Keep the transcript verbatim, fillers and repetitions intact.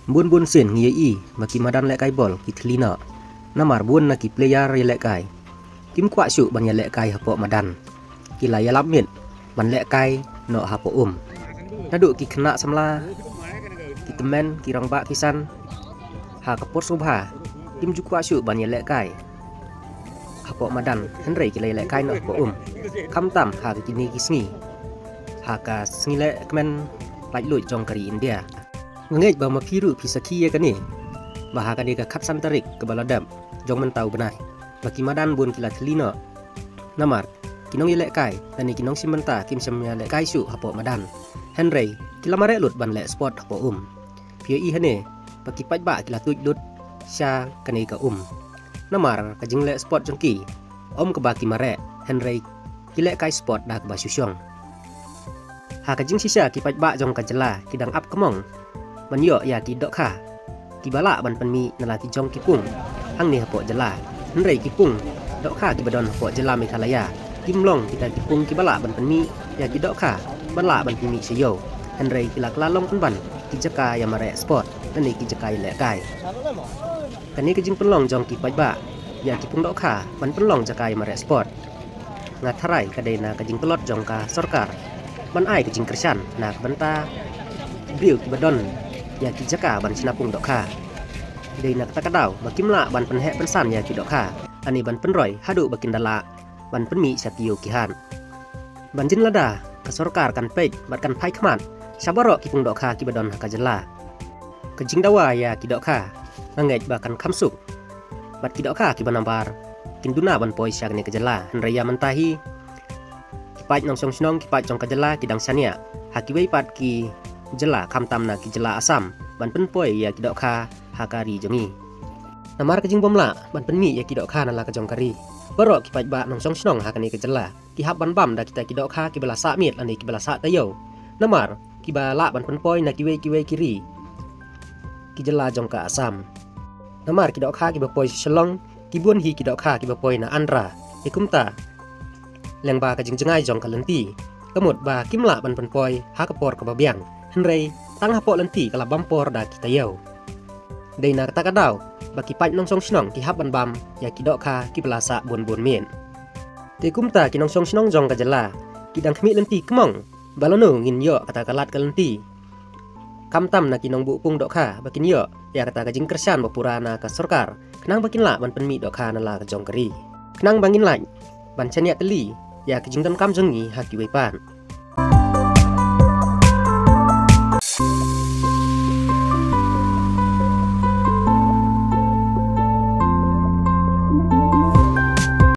Bun bun sien ngi ïohi ba ki madan lehkai bol ki thylli noh. Namar bun na ki player ïalehkai kim kwah shuh ban ïalehkai hapoh madan. Ki la ïalap miet ban lehkai noh hapoh um. Naduh ki khynnah samla, ki tymmen, ki rangbah kisan, ha ka por sngewbha kim ju kwah shuh ban ïalehkai hapoh madan, hynrei ki la ïalehkai noh hapoh um. Khamtam ha kine ki sngi, ha ka sngi leh kmen laitluid jong ka ri India. Nga ngeit ba ma phi ruh phi sakhi ïa kane, ba ha kane ka khatsan tarik kaba la dep jong mynta u bnai, ba ki madan bun ki la thylli noh. Namar ki nongïalehkai lane ki nongshim bynta kim shym ïalehkai shuh hapoh madan, hynrei ki la mareh lut ban leh sport hapoh um. Phi ïohi hangne ba ki paidbah ki la tuid lut sha kane ka um. Namar ka jingleh sport jong ki, ym kaba ki mareh, hynrei ki lehkai sport da kaba shu shong. Ha ka jingshisha ki paidbah jong ka jylla ki dang ap kmong ban ïoh ïa ki dohkha kiba lah ban pynmih na la ki jong ki pung hangne hapoh jylla. Hynrei ki pung dohkha kiba don hapoh jylla Meghalaya kim long kita ki pung kiba lah ban pynmih ïa ki dohkha ban lah ban pynmih sha ïew. Hynrei ki la kylla long pynban ki jaka ïamareh sport lane ki jaka ïalehkai. Kane ka jingpynlong jong ki paidbah ïa ki pung dohkha ban pynlong jaka ïamareh sport, nga tharai ka dei na ka jingtlot jong ka sorkar ban ai ka jingkyrshan na ka bynta ki briew kiba don ïa ki jaka ban shna pung dohkha. Dei na kata ka daw ba kim lah ban pynheh pynsan ïa ki dohkha, lane ban pynroi haduh ba kin da lah ban pynmih sha ki ïew ki hat. Ban jin lada ka sorkar kan peit bad kan phai khmat sha baroh ki pung dohkha kiba don ha ka jylla. Ka jingdawa ïa ki dohkha nga ngeit ba kan kham suk bad ki dohkha kiba nabar kin duna ban poi sha kane ka jylla. Hynrei ïa mynta hi ki paid nongshong shnong, ki paid jong ka jylla ki dang shaniah ha kiwei pat ki jylla khamtam na ki jylla Assam ban pynpoi ïa ki dohkha ha ka ri jong ngi. Namar ka jingbym lah ban pynmih ïa ki dohkha na la ka jong ka ri, baroh ki paidbah nongshong shnong ha kane ka jylla ki hap ban bam da kita ki dohkha kiba la sah miet lane kiba la sah taïew. Namar kiba lah ban pynpoi na kiwei kiwei ki ri, ki jylla jong ka Assam. Namar ki dohkha kiba poi sha Shillong ki bun hi ki dohkha kiba poi na Andhra. Te kumta, lyngba ka jingjngai jong ka lynti, ka mut ba kim lah ban pynpoi ha ka por kaba biang, hynrei tang hapoh lynti ka la bam por da ki taïew. Dei na kata ka daw ba ki paid nongshong shnong ki hap ban bam ïa ki dohkha kiba la sah bun bun miet. Te kumta ki nongshong shnong jong ka jylla ki dang khmih lynti kmong ba lano ngin ïoh kata ka lad ka lynti, khamtam na ki nongbuh pung dohkha ba kin ïoh ïa kata ka jingkyrshan ba pura na ka sorkar khnang ba kin lah ban pynmih dohkha na la ka jong ka ri, khnang ba ngin lah ban shaniah tylli ïa ka jingdonkam jong ngi ha kiwei pat.